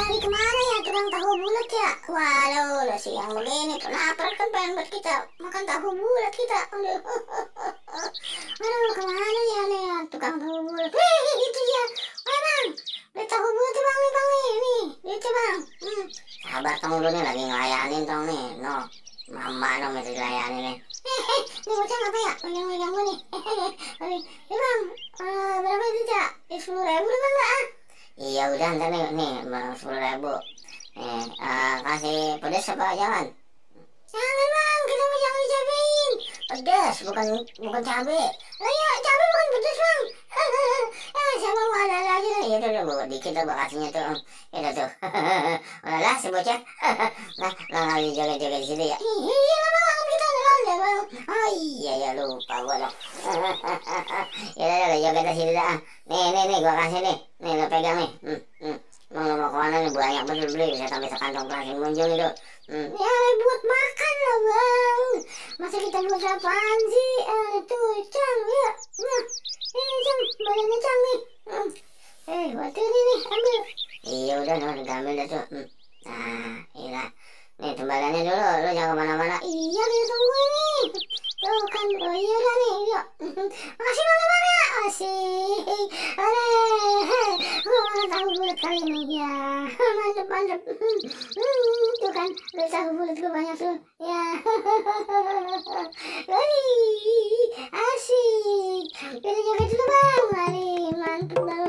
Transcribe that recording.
Nyari kemana ya tukang tahu bulat ya? Waduh, udah siang begini tuh lapar kan pengen buat kita makan tahu bulat kita. Aduh, aduh kemana ya nih ya tukang tahu bulat? Itu dia. Wah bang, beli tahu bulat tuh bang nih, itu bang. Sabar tong lu nih lagi ngelayanin tong nih, no. Mama no masih dilayanin nih. Ini bocah apa ya? Megang-megang gue nih. Bang, berapa itu cak? 10.000 bang nggak ah? Iya udah ntar nih 10.000. Kasih pedas apa jangan? Jangan bang, kita mau jangan dicabein. Pedas bukan cabe. Lah ya cabe bukan pedas bang. Sama mau ada lagi lah. Ya udah bawa dikit lah bakasinya tuh. Ya tuh. Udah lah si bocah. Nah lagi joget-joget di situ ya. Iya lah bang, kita ada bang. Oh iya ya lupa gua dong. Ya udah joget di situ dah. Nih gua kasih nih. Nih lo pegang nih. Mau kemana nih banyak betul beli bisa sampai sekantong plastik muncul itu. Ya buat makan lah bang. Masa kita buat apaan sih? Tuh Cang ya. Ini Cang, badannya Cang nih. Waktu ini nih ambil. Iya udah ambil dah tuh. Nah iya. Nih tembalannya dulu, lu jangan kemana-mana. Iya kita tunggu ini. Tuh kan, oh iya lah nih, yuk. Makasih bang ya. Asik. Mana tahu bulat kali ini ya. Mantep. Tuh kan, udah tahu bulat gue banyak tuh. Ya. Asik. Kita jaga dulu bang. Mantep bang.